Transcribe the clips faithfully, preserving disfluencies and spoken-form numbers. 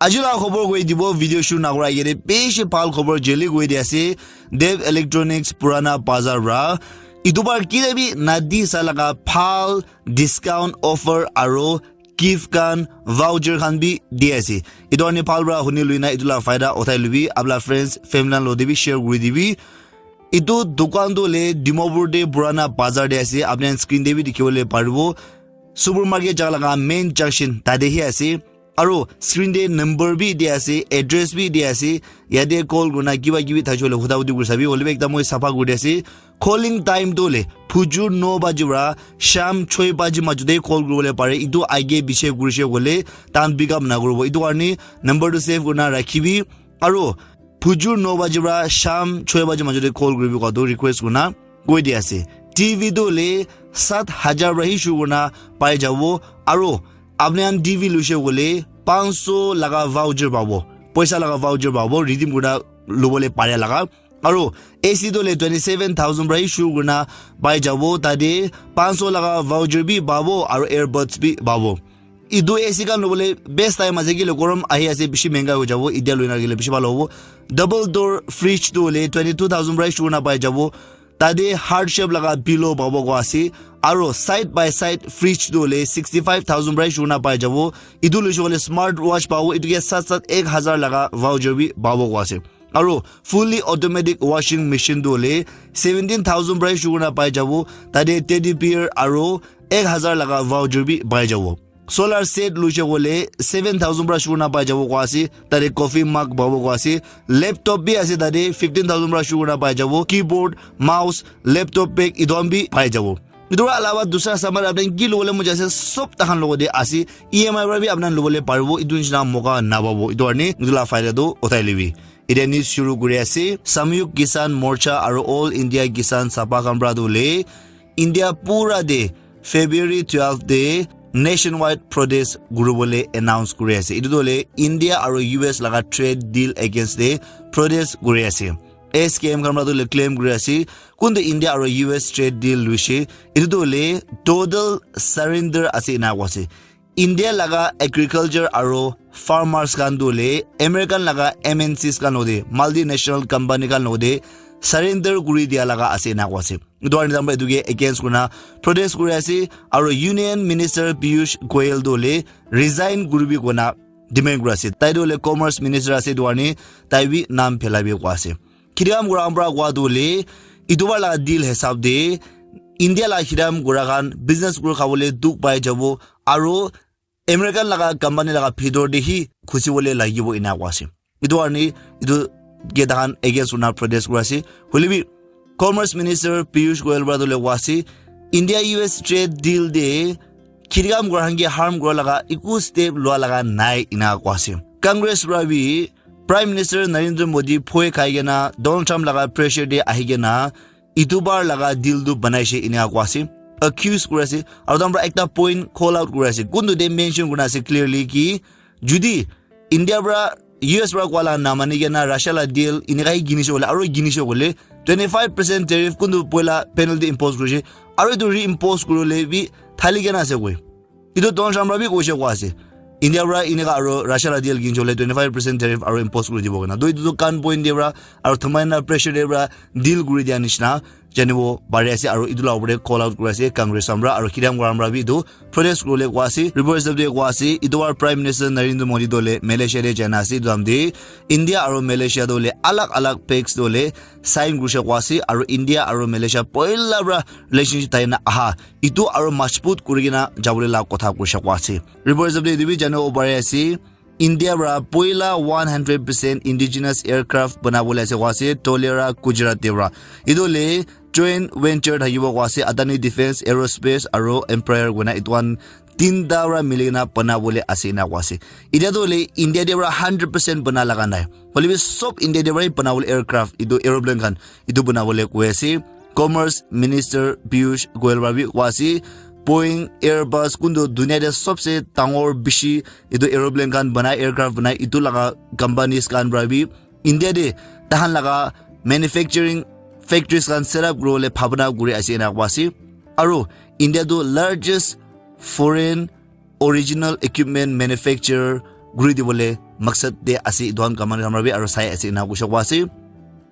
Aji la khobor koi dibo, video shuru nakura agete bishi bhal khobor jeli koi di ase. Dev Electronics Purana Bazar pra itu bar kile bi nadi sa laga bhal discount offer aro gift khan, voucher khan bi di ase. Itu ani bhal pra huni luina itu la faida uthai lubi, apna friends, family khan lo de bi share kuri dibi. Itu dukan tu le Dimapur de Purana Bazar de ase, apni khan screen de bi dikhi bole paribo. Supermarket jaga laga main junction tate hi ase. Aro screen de number bi di ase, address bi di ase. Yate call kurna kiba kibi thakishe hoile huda hudi kuri sabi, hoile bi ekta moi sapha kuri di ase. Calling time tu le phujur no baji pra sham choi baji majo de call kuri bole pare. Itu age piche kurishe koile tan pick up na kuribo. Itu karne number tu save kurna rakhibi. Aro phujur no baji pra sham choi baji majo de call kuribi koa tu request kurna koi di ase. T V tu le sat hajar pra hi shuru kurna pai jabo. Aro apni khan T V luishe koile panso laga voucher pabo, poisa laga voucher pabo, redeem kurna lobole pare laga. Aro A C tu le twenty seven thousand pra hi shuru kurna pai jabo, tate panso laga voucher bi pabo, aro earbuds bi pabo. Itu A C khan lobole best time ase, kile gorom ahi ase, bishi menga hoi jabo, itia loina rakile bishi bhal hobo. Double door fridge tu hoile twenty two thousand pra shuru kurna pai jabo. Tate heart shape laga pillow pabo koa ase. Aro side by side fridge tu hoile sixty five thousand pra shuru kurna pai jabo. Itu loishe koile smart watch pabo, itu ke sat sat ek hajar laga voucher bi pabo koa ase. Aro fully automatic washing machine tu hoile seventeen thousand pra shuru kurna pai jabo. Tate teddy bear aro ek hajar laga voucher bi pai jabo. Solar set luishe koile seven thousand pra shuru kurna pai jabo koa ase. Tate coffee mug pabo koa ase. Laptop bi ase tate fifteen thousand pra shuru kurna pai jabo. Keyboard, mouse, laptop bag itu khan bi pai jabo. Itu pra alawa dusra saman apni khan ki lobole mon jai ase, sob takhan logote ase. E M I pra bi apni khan lobole paribo, itu nishina moka napabo. Itu karne itu la faida tu uthai libi. Etiya news shuru kuri ase. Samyuk Kisan Morcha aro All India Kisan Sabha khan pra tu hoile India pura te February twelve te nationwide protest kuribole announce kuri ase. Itu tu hoile India aro U S laga trade deal against te protest kuri ase. S K M khan pra tu hoile claim kuri ase, kuntu India aro U S trade deal luishe, itu tu hoile total surrender ase ena koa ase. India laga agriculture aro farmers khan tu hoile American laga M N Cs khan logote, multinational company khan logote surrender kuri dia laga ase ena koa ase. Itu karne tahan pra itu ke against kurna protest kuri ase, aro Union Minister Piyush Goyal tu hoile resign kuribi koina demand kuri ase. Tai tu hoile commerce minister ase, itu karne tai bi nam phelabi koa ase. Kheti kam kura khan pra koa tu hoile itu bar laga deal hisab te India laga kheti kam kura khan business kuri khabole dukh pai jabo, aro American laga company laga bhitor te hi khusi bole lagibo ena koa ase. Itu karne itu ke tahan against kurna protest kuri ase. Hoile bi Commerce Minister Piyush Goyal pra tu hoile koa ase, India U S trade deal te kheti kam kura khan ke harm kura laga eku step lua laga nai ena koa ase. Congress pra bi Prime Minister Narendra Modi phoi khai kena Donald Trump laga pressure te ahi kena itu bar laga deal tu banaishe ena koa ase, accuse kuri ase, aro tahan pra ekta point call out kuri ase, kuntu te mention kurina ase clearly ki judi India pra U S pra koa la namani kena Russia la deal eneka hi ginishe koile, aro ginishe koile twenty five percent tariff kuntu poila penalty impose kurishe, aro etu reimpose kuribole bi thali kena ase koi. Etu Donald Trump pra bi koishe koa ase. India pra eneka aro Russia la deal ginjole twenty five percent tariff aro impose kuri dibo kena. Toh etu tu gun point te pra aro thamai na pressure te pra deal kuri dia nishina janibo pari ase, aro etu la opor te call out kuri ase Congress khan pra aro kheti kam kura khan pra bi etu protest kuribole koa ase. Report hisab te koa ase, etu pra Prime Minister Narendra Modi toh hoile Malaysia te jaina ase. Etu time te India aro Malaysia toh hoile alag alag pacts toh hoile sign kurishe koa ase, aro India aro Malaysia poila pra relationship thakina aha, etu aro majbut kurikena jabole la kotha kurishe koa ase. Report hisab te etu bi janibo pari ase, India pra poila one hundred percent indigenous aircraft banabole ase koa ase, Toliara, Gujarat te pra. Etu hoile joint venture thakibo koa ase, Adani Defence, Aerospace aro Embraer koina etu khan tinta pra milikena banabole ase ena koa ase. Etia toh hoile India te pra hundred percent bana laga nai. Hoile bi sob India te pra hi banabole aircraft, etu aeroplane khan, etu banabole koi ase. Commerce Minister Piyush Goyal pra bi koa ase, Boeing, Airbus, kuntu dunia te sobse dangor bishi etu aeroplane khan banai, aircraft banai, etu laga companies khan pra bi India te tahan laga manufacturing factories khan set up kuribole bhabna kuri ase ena koa ase. Aro India tu largest foreign original equipment manufacturer kuri dibole maksad te ase, etu khan company khan para bi aro sai ase ena koishe koa ase.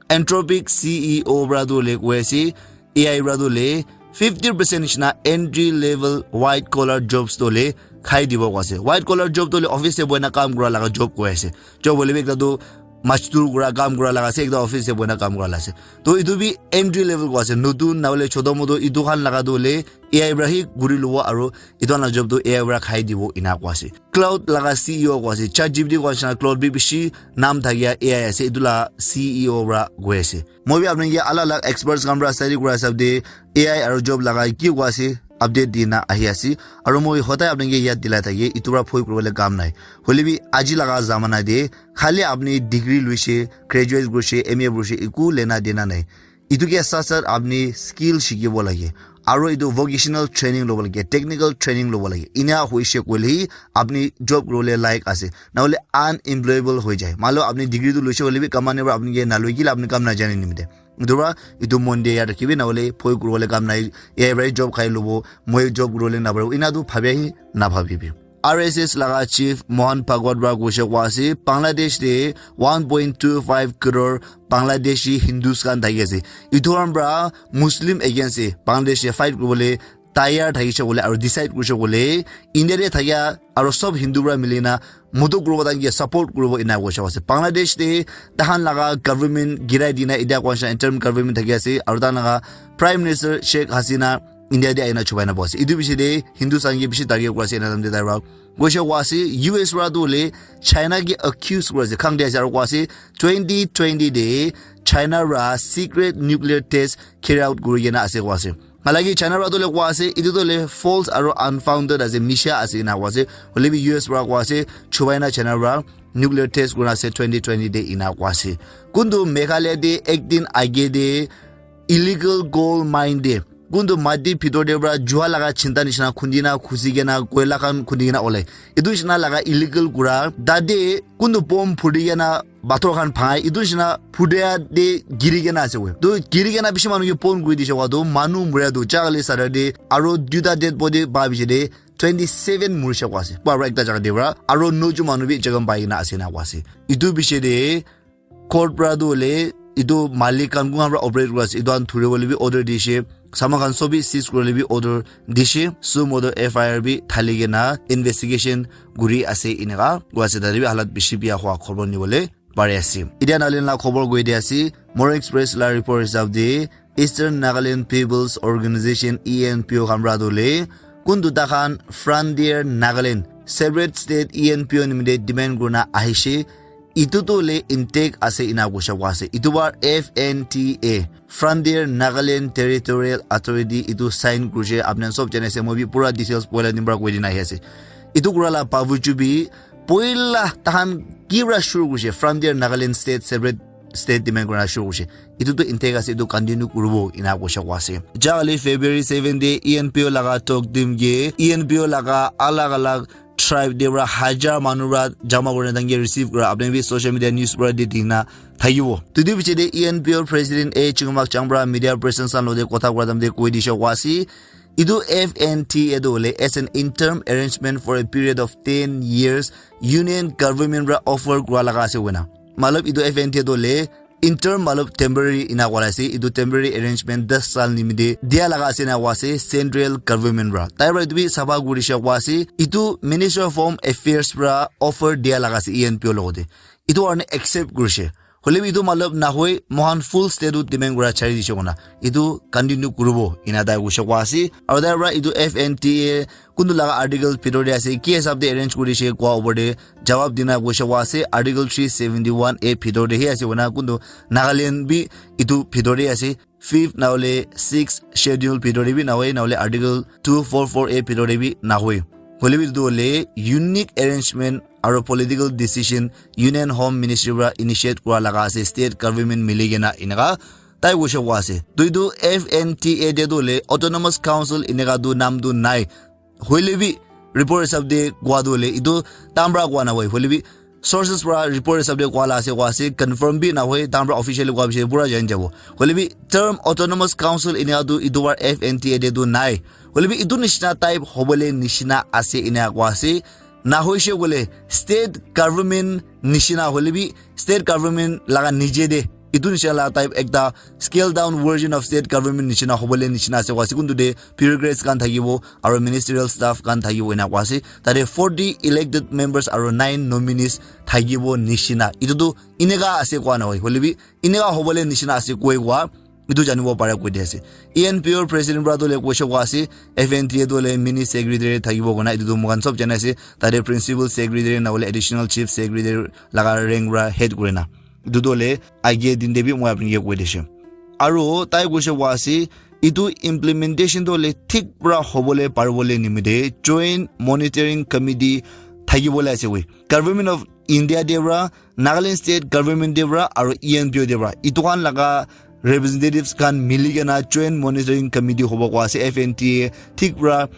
Anthropic C E O para tu le koi ase, A I para tu le fifty percent nishina entry level white collar jobs tu le khai dibo koa ase. White collar job tu le office te boina kam kura laga job koi ase. Job hoile bi ekta tu mazdur kura kam kura laga ase, ekta office te boina kam kura laga ase. To etu bi entry level koa ase, notun na hoile choto moto etu khan laga tu le A I para hi kuri lobo aro etu khan la job tu A I para khai dibo ena koa ase. Claude laga C E O koa ase, ChatGPT koa nishina Claude bi bishi nam thakia A I ase, etu la C E O para koi ase. Moi bi apni ke alag alag experts khan para study kura hisab te A I aro job laga ki koa ase update dina ahi ase. Aro moi hodai apni ke yad dilai thake, etu para bhoi kuribole kam nai. Hoile bi aji laga zamana te khali apni degree luishe, graduate kurishe, M A kurishe, eku lena dena nai. Etu ke sat sat apni skill shikibo lage. Aro etu vocational training lobo lage, technical training lobo lage. Ena hoishe koile hi apni job kuribole layak ase. Na hoile unemployable hoi jai. Malo apni degree tu luishe hoile bi company para apni ke naloi kile apni kam najane nimite. Etu para etu mon te yad rakhibi, na hoile bhoi kuribole kam nai. A I para job khai lobo, moi job kuribole na paribo. Ena tu bhabia hi na bhabibi. R S S laga chief Mohan Bhagwat para koishe koa ase, Bangladesh te one point two five crore Bangladeshi Hindus khan thaki ase. Etu khan para Muslim against te Bangladesh te fight kuribole tayar thakishe koile aro decide kurishe koile India te thakia aro sob Hindu para milina moto group khan ke support kuribo ena koishe koa ase. Bangladesh te tahan laga government girai dina etia koa nishina interim government thaki ase aro tahan laga Prime Minister Sheikh Hasina India te aina chubai na boise. Etu bishi te Hindustan ke bishi target kura ase ena namte tai para koishe koa ase. U S para tu hoile China ke accuse kura ase, khang de ase aro koa ase twenty twenty te China para secret nuclear test carry out kuri kena ase koa ase. Halaki China para tu le koa ase, etu tu le false aro unfounded ase, misha ase ena koa ase. Hoile bi U S para koa ase, chubai na China para nuclear test kurina ase twenty twenty te ena koa ase. Kuntu Meghalaya te ek din age te illegal coal mine te kuntu mati bhitor te para jua laga chinta nishina khundi na khusi kena koila khan khundi kena olai. Etu nishina laga illegal kura tate kuntu bomb phudi kena pathor khan phai, etu nishina phudia te giri kena ase we. To giri kena bishi manu ke pon kuri dishe koa to manu muria to jagale Saturday aro duita dead body pa bishi de twenty seven murishe koa ase. Pura ekta jaga te para aro noju manu bi jaga pai kena ase na koa ase. Etu bishi de court para tu hoile etu malik khan kunba para operate kura ase, etu khan thuri bole bi order dishe, saman khan sob bi seize kuribole bi order dishe, suo motu F I R bi thali kena investigation kuri ase eneka koi ase. Tate bi halat bishi bia hua khobor nibole pari ase. Etia Nagaland la khobor koi di ase, Moro Express la report hisab te Eastern Nagaland People's Organization, E N P O, khan para tu hoile kuntu takhan Frontier Nagaland Separate State, E N P O, nimite demand kurina ahishe. Etu tu hoile intact ase ena koishe koa ase. Etu para F N T A, Frontier Nagaland Territorial Authority, etu sign kurishe. Apni khan sob jane ase, moi bi pura details poila din para koi dina ahi ase. Etu kura la bavuju bi poila takhan ki para shuru kurishe, Frontier Nagaland State, Separate State demand kurina shuru kurishe. Etu tu intact ase, etu continue kuribo ena koishe koa ase. Jagale February seven te E N P O laga talk team ke E N P O laga alag alag tribe te para hajar manu para jama kurina tangi receive kura, apni bi social media news para di dina thakibo. Tutu biche te E N P O president A Chingmak Chang para media persons khan lote kotha kura time te koi dishe koa ase, etu F N T A tu hoile as an interim arrangement for a period of ten years union government para offer kura laga ase koina. Matlab etu F N T A tu hoile interim matlab temporary ena koa ase, etu temporary arrangement das saal nimite dia laga ase na koa ase central government para. Tai para etu bi sapha kurishe koa ase, etu Ministry of Home Affairs para offer dia laga ase E N P O logote. Etu karne accept kurishe. Hoile bi etu matlab nahoi, moikhan full state tu demand kura chari dishe koina. Etu continue kuribo, ena tai koishe koa ase. Aru tai para etu F N T A kuntu laga article bhitor te ase, ki hisab te arrange kurishe koa opor te jawab dina koishe koa ase. Article three seventy one A bhitor te hi ase koina, kuntu Nagaland bi etu bhitor te ase. Fifth nahole sixth schedule bhitor te bi nahoi, nahole article two four four A bhitor te bi nahoi. Hoile bi etu hoile unique arrangement aru political decision Union Home Ministry para initiate kura laga ase, state government mili kena eneka tai koishe koa ase. To etu F N T A te tu hoile autonomous council eneka tu naam tu nai. Hoile bi report hisab te koa tu hoile etu tahan para koa nahoi. Hoile bi sources para report hisab te koa la ase koa ase, confirm bi nahoi, tahan para officially koa biche pura jani jabo. Hoile bi term autonomous council eneka tu etu para F N T A te tu nai. Hoile bi etu nishina type hobole nishina ase eneka koa ase. Na hoishe koile state government nishina hoile bi state government laga nije de itu nishina laga type ekta scale down version of state government nishina hobole nishina ase koa ase. Kuntu de bureaucrats khan thakibo aro ministerial staff khan thakibo ena koa ase. Tate forty elected members aro nine nominees thakibo nishina. Itu tu ineka ase koa nohoi. Hoile bi ineka hobole nishina ase koi koa itu janibo pare koi di ase. E N P O president pra tu le koishe koa ase, F N T A tu le mini secretary thakibo koina itu tu moikhan sob jani ase. Tate principal secretary na hoile additional chief secretary laga rank pra head kure na. Itu tu le aage din de bi moi apni ke koi dishe. Aro tai koishe koa ase, itu implementation tu le thik pra hobole paribole nimite joint monitoring committee thakibole ase koi. Government of India de pra, Nagaland state government de pra, aro E N P O de pra. Itu khan laga representatives khan mili kena joint monitoring committee hobo koa ase, F N T A thik pra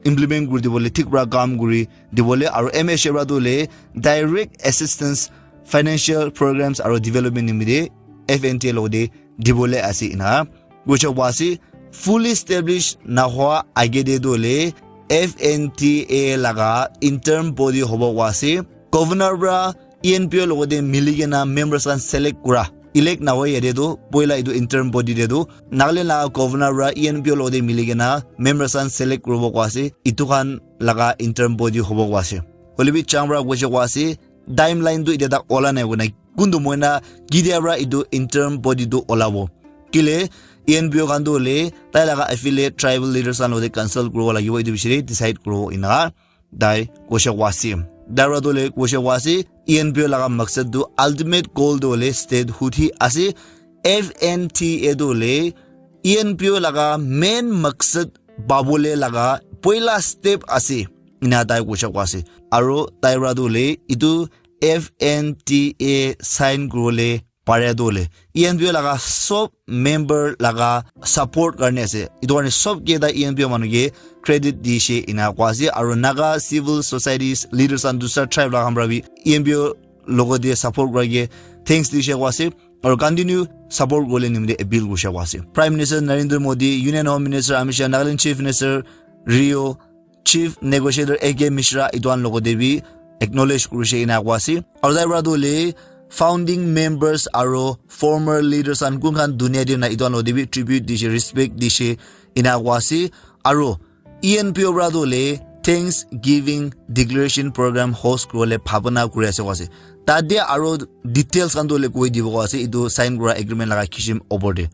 implement kuri dibole, thik pra kam kuri dibole, aro M H A pra tu le direct assistance, financial programs aro development nimite F N T A logote dibole ase ena. Koishe koa ase, fully established nahoa aage de tu le F N T A laga interim body hobo koa ase. Governor pra E N P O logote mili kena members khan select kura. Elect nahoi yate tu, poila itu interim body de tu, Nagaland laga governor pra E N P O logote mili kena members khan select kuribo koa ase. Itu khan laga interim body hobo koa ase. Hoile bi chang pra koishe koa ase, timeline tu itya tak ola nai koina. Kuntu moina kidia pra itu interim body tu olabo. Kile E N P O khan tu hoile tai laga affiliate tribal leaders khan logote consult kuribo lagibo, itu bishiri decide kuribo ena tai koishe koa ase. Tai pra tu hoile koishe koa ase, E N P O laga maksad tu ultimate goal tu hoile statehood hi ase. F N T A tu hoile E N P O laga main maksad pabole laga poila step ase. Ena tai koishe koa ase. Aro tai pra tu hoile itu F N T A sign kuribole pare tu hoile E N P O laga sob member laga support karne ase. Itu karne sob ke ta E N P O manu ke credit dishe ena koa ase. Aro Naga civil societies leaders and dusra tribe laga khan pra bi E N P O logote support kura ke thanks dishe koa ase. Aro continue support kuribole nimite appeal kurishe koa ase. Prime Minister Narendra Modi, Union Home Minister Amit Shah, Nagaland Chief Minister Rio, Chief Negotiator A K Mishra, itu khan logote bi acknowledge kurishe ena koa ase. Aro tai pra tu hoile founding members aro former leaders khan kun khan dunia de na itu khan logote bi tribute dishe, respect dishe ena koa ase. Aro E N P O pra tu hoile Thanksgiving Declaration Program host kuribole bhabona kuri ase koa ase. Tate aro details khan tu hoile koi dibo koa ase, itu sign kura agreement laga kishim opor de.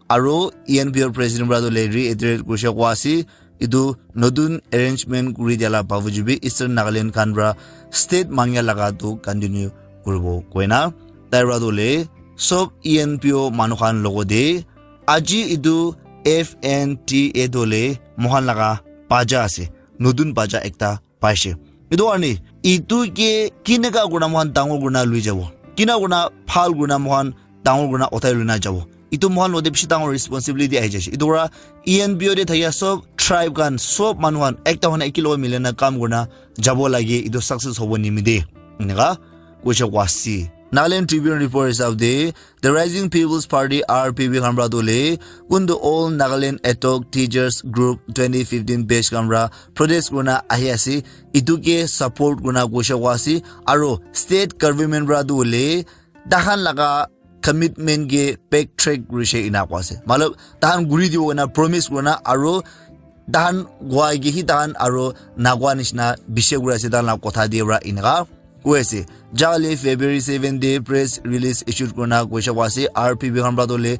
Aro E N P O president pra tu hoile reiterate kurishe koa ase, itu notun arrangement kuri dia la bavuji bi Eastern Nagaland khan pra state mangya laga tu continue kuribo koina. Tai pra tu hoile sob E N P O manu khan logote aji itu F N T A tu hoile moikhan laga baja ase, notun baja ekta paishe. Itu karne itu ke kineka kurina moikhan dangor kurina lui jabo, kina kurina bhal kurina moikhan dangor kurina uthai luina jabo. Itu moikhan logote bishi dangor responsibility ahi jaise. Itu pra E N P O de thakia sob tribe khan, sob manu khan ekta hoina eki logot milina kam kurina jabo lage, itu success hobo nimite. Eneka koishe koa ase. Nagaland Tribune report hisab de, The Rising People's Party, R P P, khan pra tu hoile, kuntu All Nagaland Ad Hoc Teachers Group twenty fifteen batch khan pra protest kurina ahi ase. Itu ke support kurina koishe koa ase. Aro state government pra tu hoile, tahan laga commitment ke backtrack kurishe ena koa ase. Matlab, tahan guri dibo koina promise kurina aro tahan koa ke hi tahan aro nakoa nishina bishi kuri ase, tahan la kotha de pra eneka koi ase. Jale February seven de press release issued kurina koishe koa ase, R P P khan pra tu hoile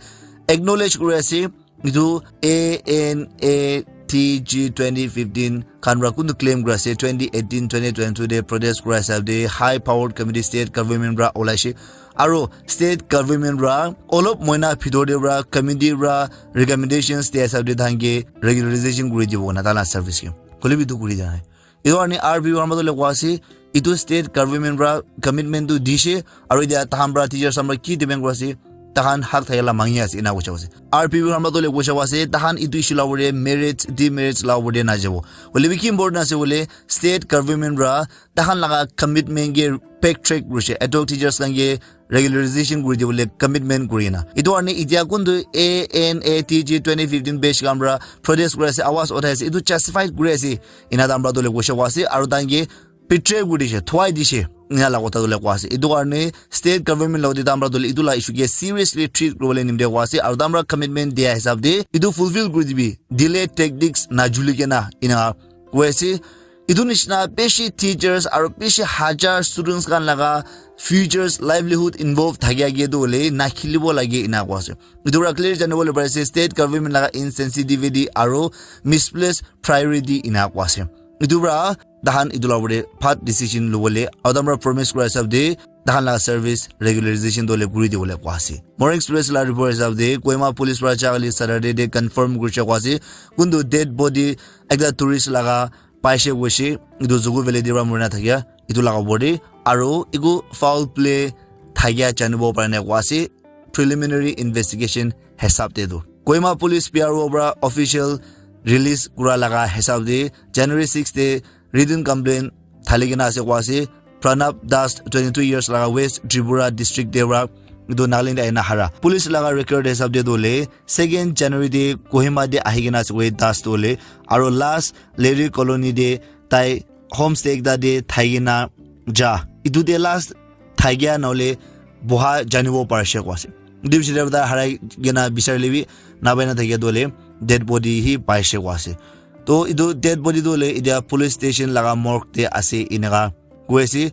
acknowledge kuri ase, itu A N A T G twenty fifteen khan pra kuntu claim kuri ase, twenty eighteen, twenty twenty-two de protest kura hisab de high powered committee state government pra olaishe. Aro state government pra olop moina bhitor de pra committee pra recommendations dia hisab de tahan ke regularization kuri dibo koina tahan la service ke. Hoile bi itu kuri dia nai. Itu karne R P P khan pra tu hoile koa ase, itu state government pra commitment tu dishe, aro itya tahan pra teachers khan pra ki demand kura ase, tahan hak thakila mangi ase, ena koishe koa ase. R P P khan pra tu hoile koishe koa ase, tahan itu issue la opor de merits, demerits la opor de na jabo. Hoile bi ki important ase koile, state government pra tahan laga commitment ke backtrack kurishe, ad hoc teachers khan ke regularization kuri dibole commitment kuri na. Itu karne itya kuntu A N A T G twenty fifteen batch khan pra protest kuri ase, awaz uthai ase, itu justified kuri ase, ena tahan pra tu hoile koishe koa ase, aro tahan ke betray kuri dishe, thuwai dishe, ena la kotha tu le koa ase. Etu karne state government logote tahan para tu le etu la issue ke seriously treat kuribole nimite koa ase, aru tahan para commitment dia hisab te etu fulfill kuri dibi, delay tactics najuli kena ena koi ase. Etu nishina bishi teachers aru bishi hajar students khan laga futures, livelihood involve thakia ke tu le nakhilibo lage ena koa ase. Etu para clear janibole pari ase state government laga insensitivity aru misplaced priority ena koa ase. Etu para tahan etu la upor te bhal decision lobole aru tahan para promise kura hisab te tahan la service regularization tu le kuri dibole koa ase. Morning Express la report hisab te Kohima police para jagale Saturday te confirm kurishe koa ase kuntu dead body ekta tourist laga paishe koishe, etu Zugu Valley te para murina thakia etu laga upor te, aru eku foul play thakia janibo para na koa ase preliminary investigation hisab te tu. Kohima police P R O para official release kura laga hisab te January six te written complaint thali kena ase koa ase. Pranab Das, twenty-two years laga, West Tripura district te para etu Nagaland te ahina hara. Police laga record hisab te tu le second January te Kohima te ahi kena ase koi Das tu le, aru last Lary Colony te tai homestay ekta te thai kena ja. Etu te last thai kya na hole boha janibo parishe koa ase. Etu bishi te tai harai kena bisari le bi napai na thakia tu le dead body hi paishe koa ase. To etu dead body tu le etia police station laga morgue te ase eneka koi ase.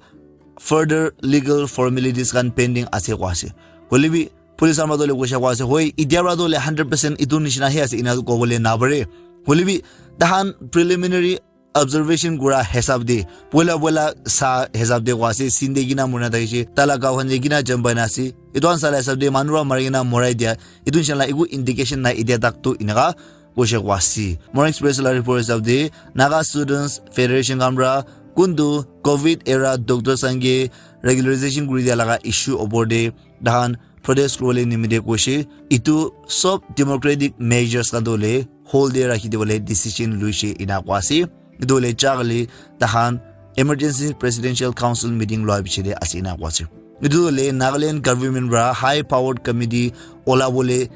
Further legal formalities khan pending ase koa ase. Hoile bi police khan para tu le koishe koa ase, hoi, etia para tu le hundred percent etu nishina hi ase ena tu kobole napare. Hoile bi tahan preliminary observation kura hisab te, poila poila sa hisab te koa ase, scene te kina murina thakishe, tai la gao khan te kina jam pai na ase, etu khan sa la hisab te manu para mari kena morai dia, etu nishina la eku indication nai etia tak tu eneka koishe koa ase. Morning Express la report hisab te Naga Students Federation khan para kuntu covid era doctors khan ke regularization kuri dia laga issue opor te tahan protest kuribole nimite koishe, etu sob democratic measures khan tu le hold te rakhi dibole decision luishe ena koa ase. Etu le jagale tahan emergency presidential council meeting lua bishi te ase ena koa ase. Etu le Nagaland government para high powered committee ola bole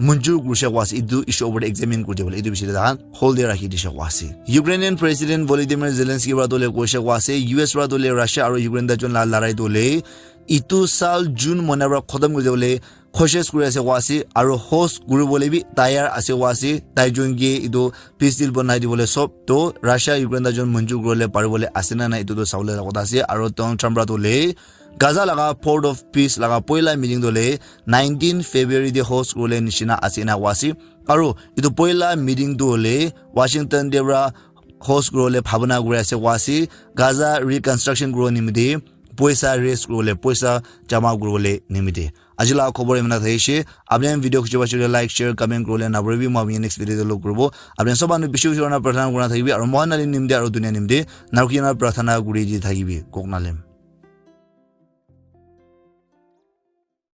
munjur kurishe koa ase, etu issue opor te examine kuri dibole, etu bishi te tahan hold te rakhi dishe koa ase. Ukrainian President Volodymyr Zelensky para tu le koishe koa ase, U S para tu le Russia aru Ukraine taijon la larai tu le etu sal June mahina para khatam kuri dibole koshish kuri ase koa ase, aru host kuribole bi tayar ase koa ase. Taijon ke etu peace deal banai dibole sob to Russia Ukraine taijon munjur kuribole paribole ase na nai, etu tu sabole la kotha ase. Aru Donald Trump para tu le Gaza laga Port of Peace laga poila meeting tu le nineteen February te host kuribole nishina ase ena koa ase. Aru etu poila meeting tu le Washington te para host kuribole bhabana kuri ase koa ase. Gaza reconstruction kuribo nimite poisa raise kuribole, poisa jama kuribole nimite. Aji la khobor imana thaishe. Apni khan video khushi paishe koile like, share, comment kuribole napahoribi. Moi apni khan next video te log kuribo. Apni khan sob manu bishi bishi kurina prarthana kurina thakibi. Aru mohan nali nimite aru dunia nimite narukina prarthana kuri di thakibi. Kok nalem.